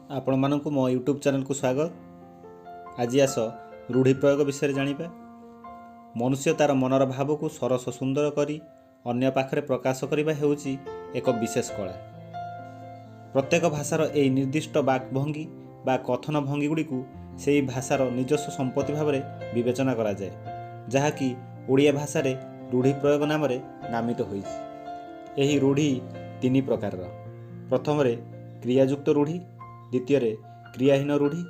ଆପଣମାନଙ୍କୁ ମୋ ୟୁଟ୍ୟୁବ୍ ଚ୍ୟାନେଲକୁ ସ୍ୱାଗତ। ଆଜି ଆସ ରୂଢ଼ି ପ୍ରୟୋଗ ବିଷୟରେ ଜାଣିବା। ମନୁଷ୍ୟ ତା'ର ମନର ଭାବକୁ ସରସ ସୁନ୍ଦର କରି ଅନ୍ୟ ପାଖରେ ପ୍ରକାଶ କରିବା ହେଉଛି ଏକ ବିଶେଷ କଳା। ପ୍ରତ୍ୟେକ ଭାଷାର ଏହି ନିର୍ଦ୍ଦିଷ୍ଟ ବାକ୍ଭଙ୍ଗୀ ବା କଥନ ଭଙ୍ଗୀଗୁଡ଼ିକୁ ସେହି ଭାଷାର ନିଜସ୍ୱ ସମ୍ପତ୍ତି ଭାବରେ ବିବେଚନା କରାଯାଏ, ଯାହାକି ଓଡ଼ିଆ ଭାଷାରେ ରୂଢ଼ି ପ୍ରୟୋଗ ନାମରେ ନାମିତ ହୋଇଛି। ଏହି ରୂଢ଼ି ତିନି ପ୍ରକାରର। ପ୍ରଥମରେ କ୍ରିୟାଯୁକ୍ତ ରୂଢ଼ି, ଦ୍ୱିତୀୟରେ କ୍ରିୟାହୀନ ରୂଢ଼ି,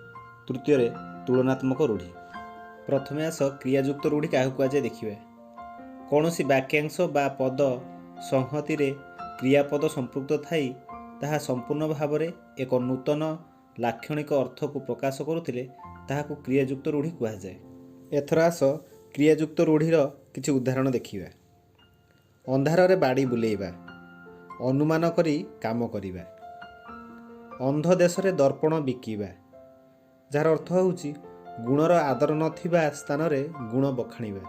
ତୃତୀୟରେ ତୁଳନାତ୍ମକ ରୂଢ଼ି। ପ୍ରଥମେ ଆସ କ୍ରିୟାଯୁକ୍ତ ରୂଢ଼ି କାହାକୁ କୁହାଯାଏ ଦେଖିବା। କୌଣସି ବାକ୍ୟାଂଶ ବା ପଦ ସଂହତିରେ କ୍ରିୟାପଦ ସମ୍ପୃକ୍ତ ଥାଇ ତାହା ସମ୍ପୂର୍ଣ୍ଣ ଭାବରେ ଏକ ନୂତନ ଲାକ୍ଷଣିକ ଅର୍ଥକୁ ପ୍ରକାଶ କରୁଥିଲେ ତାହାକୁ କ୍ରିୟାଯୁକ୍ତ ରୂଢ଼ି କୁହାଯାଏ। ଏଥର ଆସ କ୍ରିୟାଯୁକ୍ତ ରୂଢ଼ିର କିଛି ଉଦାହରଣ ଦେଖିବା। ଅନ୍ଧାରରେ ବାଡ଼ି ବୁଲେଇବା, ଅନୁମାନ କରି କାମ କରିବା। ଅନ୍ଧ ଦେଶରେ ଦର୍ପଣ ବିକିବା, ଯାହାର ଅର୍ଥ ହେଉଛି ଗୁଣର ଆଦର ନଥିବା ସ୍ଥାନରେ ଗୁଣ ବଖାଣିବା।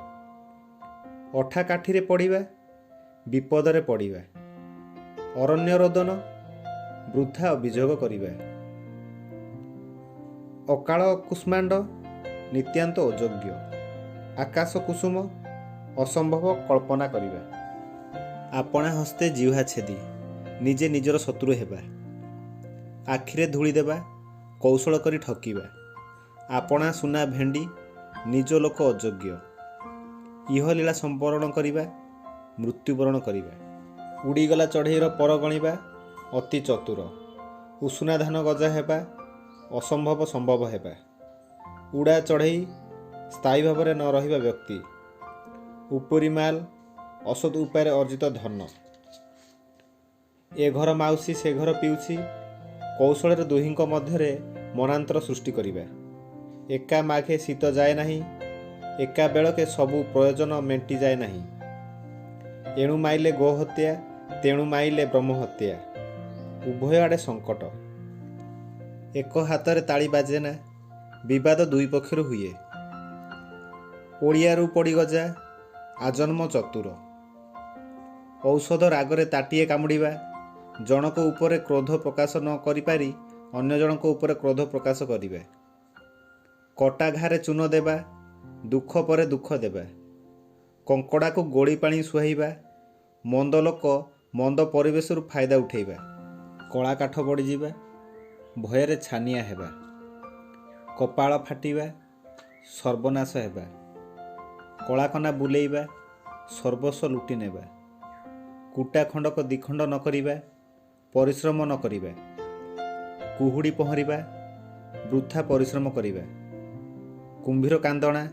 ଅଠା କାଠିରେ ପଡ଼ିବା, ବିପଦରେ ପଡ଼ିବା। ଅରଣ୍ୟ ରୋଦନ, ବୃଥା ଅଭିଯୋଗ କରିବା। ଅକାଳ କୁଷ୍ମାଣ୍ଡ, ନିତ୍ୟାନ୍ତ ଅଯୋଗ୍ୟ। ଆକାଶ କୁସୁମ, ଅସମ୍ଭବ କଳ୍ପନା କରିବା। ଆପଣା ହସ୍ତେ ଜିହ୍ୱା ଛେଦି, ନିଜେ ନିଜର ଶତ୍ରୁ ହେବା। ଆଖିରେ ଧୂଳି ଦେବା, କୌଶଳ କରି ଠକିବା। ଆପଣା ସୁନା ଭେଣ୍ଡି, ନିଜ ଲୋକ ଅଯୋଗ୍ୟ। ଇହଲୀଳା ସମ୍ବରଣ କରିବା, ମୃତ୍ୟୁବରଣ କରିବା। ଉଡ଼ିଗଲା ଚଢ଼େଇର ପର ଗଣିବା, ଅତି ଚତୁର। ଉଷୁନା ଧାନ ଗଜା ହେବା, ଅସମ୍ଭବ ସମ୍ଭବ ହେବା। ଉଡ଼ା ଚଢ଼େଇ, ସ୍ଥାୟୀ ଭାବରେ ନ ରହିବା ବ୍ୟକ୍ତି। ଉପରି ମାଲ, ଅସତ୍ ଉପାୟରେ ଅର୍ଜିତ ଧନ। ଏ ଘର ମାଉସୀ ସେ ଘର ପିଉସୀ, କୌଶଳରେ ଦୁହିଁଙ୍କ ମଧ୍ୟରେ ମନାନ୍ତର ସୃଷ୍ଟି କରିବା। ଏକା ମାଘେ ଶୀତ ଯାଏ ନାହିଁ, ଏକା ବେଳକେ ସବୁ ପ୍ରୟୋଜନ ମେଣ୍ଟିଯାଏ ନାହିଁ। ଏଣୁ ମାଇଲେ ଗୋହତ୍ୟା, ତେଣୁ ମାଇଲେ ବ୍ରହ୍ମହତ୍ୟା, ଉଭୟ ଆଡ଼େ ସଙ୍କଟ। ଏକ ହାତରେ ତାଳି ବାଜେନା, ବିବାଦ ଦୁଇ ପକ୍ଷରୁ ହୁଏ। ଓଡ଼ିଆରୁ ପଡ଼ିଗଜା, ଆଜନ୍ମ ଚତୁର। ଔଷଧ ରାଗରେ ତାଟିଏ କାମୁଡ଼ିବା, ଜଣକ ଉପରେ କ୍ରୋଧ ପ୍ରକାଶ ନ କରିପାରି ଅନ୍ୟ ଜଣକ ଉପରେ କ୍ରୋଧ ପ୍ରକାଶ କରିବା। କଟା ଘାରେ ଚୂନ ଦେବା, ଦୁଃଖ ପରେ ଦୁଃଖ ଦେବା। କଙ୍କଡ଼ାକୁ ଗୋଳି ପାଣି ସୁହାଇବା, ମନ୍ଦ ଲୋକ ମନ୍ଦ ପରିବେଶରୁ ଫାଇଦା ଉଠେଇବା। କଳା କାଠ ପଡ଼ିଯିବା, ଭୟରେ ଛାନିଆ ହେବା। କପାଳ ଫାଟିବା, ସର୍ବନାଶ ହେବା। କଳାକନା ବୁଲେଇବା, ସର୍ବସ୍ୱ ଲୁଟି ନେବା। କୁଟା ଖଣ୍ଡକ ଦ୍ୱିଖଣ୍ଡ ନ କରିବା, ପରିଶ୍ରମ ନ କରିବା। କୁହୁଡ଼ି ପହଁରିବା, ବୃଥା ପରିଶ୍ରମ କରିବା। କୁମ୍ଭୀର କାନ୍ଦଣା,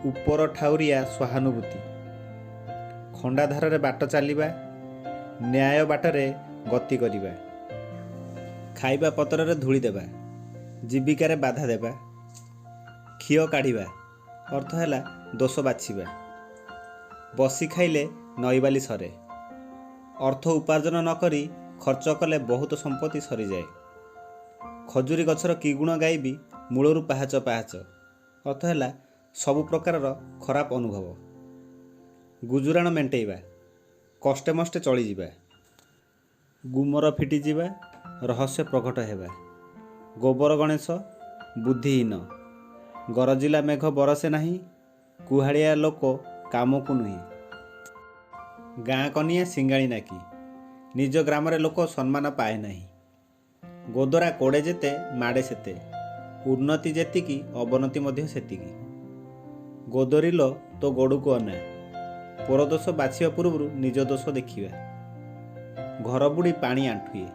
ଉପର ଠାଉରିଆ ସହାନୁଭୂତି। ଖଣ୍ଡାଧାରରେ ବାଟ ଚାଲିବା, ନ୍ୟାୟ ବାଟରେ ଗତି କରିବା। ଖାଇବା ପତ୍ରରେ ଧୂଳି ଦେବା, ଜୀବିକାରେ ବାଧା ଦେବା। ଖିଅ କାଢ଼ିବା, ଅର୍ଥ ହେଲା ଦୋଷ ବାଛିବା। ବସି ଖାଇଲେ ନଈବାଲି ସରେ, ଅର୍ଥ ଉପାର୍ଜନ ନ କରି ଖର୍ଚ୍ଚ କଲେ ବହୁତ ସମ୍ପତ୍ତି ସରିଯାଏ। ଖଜୁରୀ ଗଛର କି ଗୁଣ ଗାଇବି, ମୂଳରୁ ପାହାଚ ପାହାଚ, ଅର୍ଥ ହେଲା ସବୁ ପ୍ରକାରର ଖରାପ ଅନୁଭବ। ଗୁଜୁରାଣ ମେଣ୍ଟେଇବା, କଷ୍ଟେ ମଷ୍ଟେ ଚଳିଯିବା। ଗୁମର ଫିଟିଯିବା, ରହସ୍ୟ ପ୍ରକଟ ହେବା। ଗୋବର ଗଣେଶ, ବୁଦ୍ଧିହୀନ। ଗରଜିଲା ମେଘ ବରସେ ନାହିଁ, କୁହାଳିଆ ଲୋକ କାମକୁ ନୁହେଁ। ଗାଁ କନିଆ ସିଙ୍ଗାଣି ନାକି, ନିଜ ଗ୍ରାମରେ ଲୋକ ସମ୍ମାନ ପାଏ ନାହିଁ। ଗୋଦରା କୋଡ଼େ ଯେତେ ମାଡ଼େ ସେତେ, ଉନ୍ନତି ଯେତିକି ଅବନତି ମଧ୍ୟ ସେତିକି। ଗୋଦରିଲୋ ତୋ ଗୋଡ଼କୁ ଅନା, ପରଦୋଷ ବାଛିବା ପୂର୍ବରୁ ନିଜ ଦୋଷ ଦେଖିବା। ଘର ବୁଡ଼ି ପାଣି ଆଣ୍ଠୁଏ,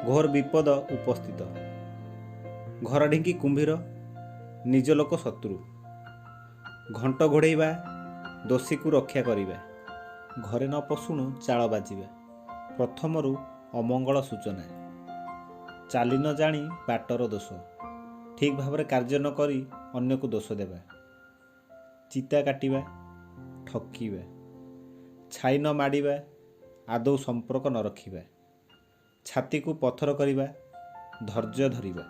ଘୋର ବିପଦ ଉପସ୍ଥିତ। ଘର ଢିଙ୍କି କୁମ୍ଭୀର, ନିଜ ଲୋକ ଶତ୍ରୁ। ଘଣ୍ଟ ଘୋଡ଼େଇବା, ଦୋଷୀକୁ ରକ୍ଷା କରିବା। ଘରେ ନ ପଶୁଣୁ ଚାଳ ବାଜିବା, ପ୍ରଥମରୁ ଅମଙ୍ଗଳ ସୂଚନା। ଚାଲି ନ ଜାଣି ବାଟର ଦୋଷ, ଠିକ୍ ଭାବରେ କାର୍ଯ୍ୟ ନ କରି ଅନ୍ୟକୁ ଦୋଷ ଦେବା। ଚିତା କାଟିବା, ଠକିବା। ଛାଇ ନ ମାଡ଼ିବା, ଆଦୌ ସମ୍ପର୍କ ନ ରଖିବା। ଛାତିକୁ ପଥର କରିବା, ଧୈର୍ଯ୍ୟ ଧରିବା।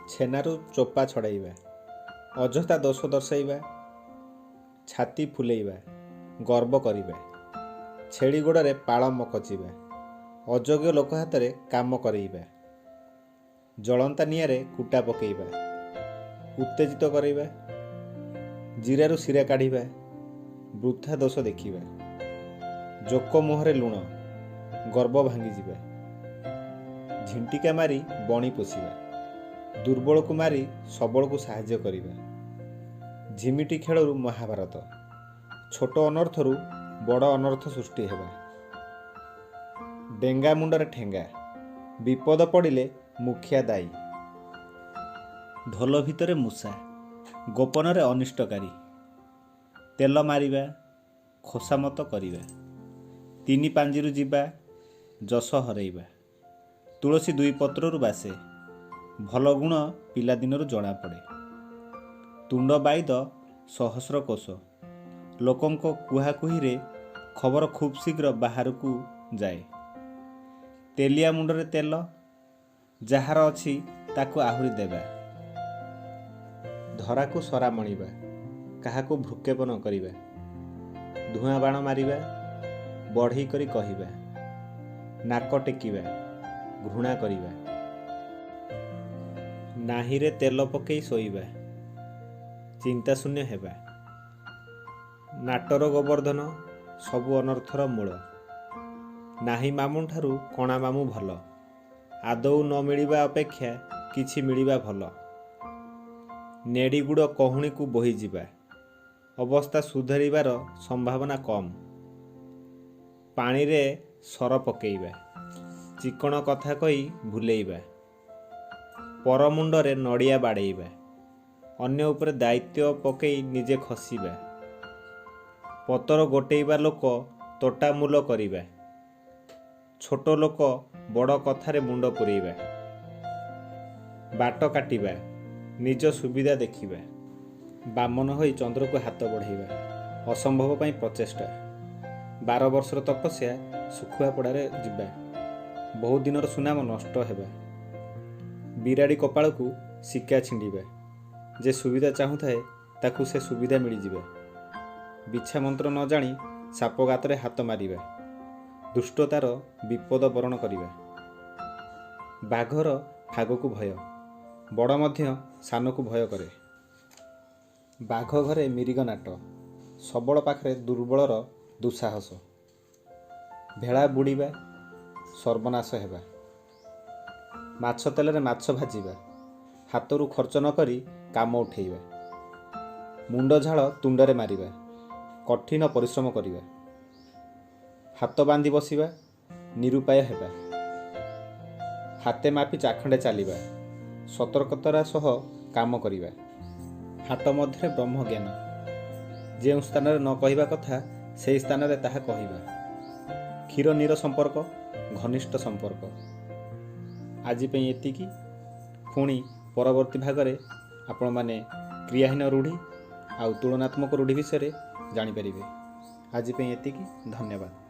ଛେନାରୁ ଚୋପା ଛଡ଼ାଇବା, ଅଯଥା ଦୋଷ ଦର୍ଶାଇବା। ଛାତି ଫୁଲେଇବା, ଗର୍ବ କରିବା। ଛେଳି ଗୋଡ଼ରେ ପାଳ ମକଚିବା, ଅଯୋଗ୍ୟ ଲୋକ ହାତରେ କାମ କରେଇବା। ଜଳନ୍ତା ନିଆଁରେ କୁଟା ପକାଇବା, ଉତ୍ତେଜିତ କରାଇବା। ଜିରାରୁ ଶିରା କାଢ଼ିବା, ବୃଥା ଦୋଷ ଦେଖିବା। ଜୋକ ମୁହଁରେ ଲୁଣ, ଗର୍ବ ଭାଙ୍ଗିଯିବା। ଝିଣ୍ଟିକା ମାରି ବଣି ପୋଷିବା, ଦୁର୍ବଳକୁ ମାରି ସବଳକୁ ସାହାଯ୍ୟ କରିବା। ଝିମିଟି ଖେଳରୁ ମହାଭାରତ, ଛୋଟ ଅନର୍ଥରୁ ବଡ଼ ଅନର୍ଥ ସୃଷ୍ଟି ହେବା। ଡେଙ୍ଗା ମୁଣ୍ଡରେ ଠେଙ୍ଗା, ବିପଦ ପଡ଼ିଲେ ମୁଖିଆ ଦାୟୀ। ଢୋଲ ଭିତରେ ମୂଷା, ଗୋପନରେ ଅନିଷ୍ଟକାରୀ। ତେଲ ମାରିବା, ଖୋସାମତ କରିବା। ତିନି ପାଞ୍ଜିରୁ ଯିବା, ଯଶ ହରେଇବା। ତୁଳସୀ ଦୁଇ ପତ୍ରରୁ ବାସେ, ଭଲ ଗୁଣ ପିଲାଦିନରୁ ଜଣାପଡ଼େ। ତୁଣ୍ଡ ବାଇଦ ସହସ୍ର କୋଶ, ଲୋକଙ୍କ କୁହାକୁହିରେ ଖବର ଖୁବ୍ ଶୀଘ୍ର ବାହାରକୁ ଯାଏ। ତେଲିଆ ମୁଣ୍ଡରେ ତେଲ, ଯାହାର ଅଛି ତାକୁ ଆହୁରି ଦେବା। ଧରାକୁ ସରା ମଣିବା, କାହାକୁ ଭ୍ରୂକ୍ଷେପ ନ କରିବା। ଧୂଆଁ ବାଣ ମାରିବା, ବଢ଼େଇ କରି କହିବା। ନାକ ଟେକିବା, ଘୃଣା କରିବା। ନାହିରେ ତେଲ ପକେଇ ଶୋଇବା, ଚିନ୍ତାଶୂନ୍ୟ ହେବା। ନାଟର ଗୋବର୍ଦ୍ଧନ, ସବୁ ଅନର୍ଥର ମୂଳ। ନାହିଁ ମାମୁଁଠାରୁ କଣା ମାମୁଁ ଭଲ, ଆଦୌ ନ ମିଳିବା ଅପେକ୍ଷା କିଛି ମିଳିବା ଭଲ। ନେଡ଼ି ଗୁଡ଼ କହୁଣୀକୁ ବୋହିଯିବା, ଅବସ୍ଥା ସୁଧରିବାର ସମ୍ଭାବନା କମ୍। ପାଣିରେ ସର ପକେଇବା, ଚିକ୍କଣ କଥା କହି ଭୁଲେଇବା। ପର ମୁଣ୍ଡରେ ନଡ଼ିଆ ବାଡ଼େଇବା, ଅନ୍ୟ ଉପରେ ଦାୟିତ୍ୱ ପକେଇ ନିଜେ ଖସିବା। ପତର ଗୋଟେଇବା ଲୋକ ତୋଟା ମୂଲ କରିବା, ଛୋଟ ଲୋକ ବଡ଼ କଥାରେ ମୁଣ୍ଡ ପୂରେଇବା। ବାଟ କାଟିବା, ନିଜ ସୁବିଧା ଦେଖିବା। ବାମନ ହୋଇ ଚନ୍ଦ୍ରକୁ ହାତ ବଢ଼େଇବା, ଅସମ୍ଭବ ପାଇଁ ପ୍ରଚେଷ୍ଟା। 12 ବର୍ଷର ତପସ୍ୟା ଶୁଖୁଆ ପୋଡ଼ାରେ ଯିବା, ବହୁ ଦିନର ସୁନାମ ନଷ୍ଟ ହେବା। ବିରାଡ଼ି କପାଳକୁ ଶିକା ଛିଣ୍ଡିବା, ଯେ ସୁବିଧା ଚାହୁଁଥାଏ ତାକୁ ସେ ସୁବିଧା ମିଳିଯିବା। ବିଛା ମନ୍ତ୍ର ନ ଜାଣି ସାପ ଗାତରେ ହାତ ମାରିବା, ଦୁଷ୍ଟତାର ବିପଦ ବରଣ କରିବା। ବାଘର ଫାଗକୁ ଭୟ, ବଡ଼ ମଧ୍ୟ ସାନକୁ ଭୟ କରେ। ବାଘ ଘରେ ମିରିଗ ନାଟ, ସବଳ ପାଖରେ ଦୁର୍ବଳର ଦୁଃସାହସ। ଭେଳା ବୁଡ଼ିବା, ସର୍ବନାଶ ହେବା। ମାଛ ତେଲରେ ମାଛ ଭାଜିବା, ହାତରୁ ଖର୍ଚ୍ଚ ନ କରି କାମ ଉଠେଇବା। ମୁଣ୍ଡ ଝାଳ ତୁଣ୍ଡରେ ମାରିବା, କଠିନ ପରିଶ୍ରମ କରିବା। ହାତ ବାନ୍ଧି ବସିବା, ନିରୁପାୟ ହେବା। ହାତେ ମାପି ଚାଖଣ୍ଡେ ଚାଲିବା, ସତର୍କତାର ସହ କାମ କରିବା। ହାଟ ମଧ୍ୟରେ ବ୍ରହ୍ମଜ୍ଞାନ, ଯେଉଁ ସ୍ଥାନରେ ନ କହିବା କଥା ସେହି ସ୍ଥାନରେ ତାହା କହିବା। କ୍ଷୀର ନୀର ସମ୍ପର୍କ, ଘନିଷ୍ଠ ସମ୍ପର୍କ। ଆଜି ପାଇଁ ଏତିକି। ପୁଣି ପରବର୍ତ୍ତୀ ଭାଗରେ ଆପଣମାନେ କ୍ରିୟାହୀନ ରୂଢ଼ି ଆଉ ତୁଳନାତ୍ମକ ରୂଢ଼ି ବିଷୟରେ ଜାଣିପାରିବେ। ଆଜି ପାଇଁ ଏତିକି, ଧନ୍ୟବାଦ।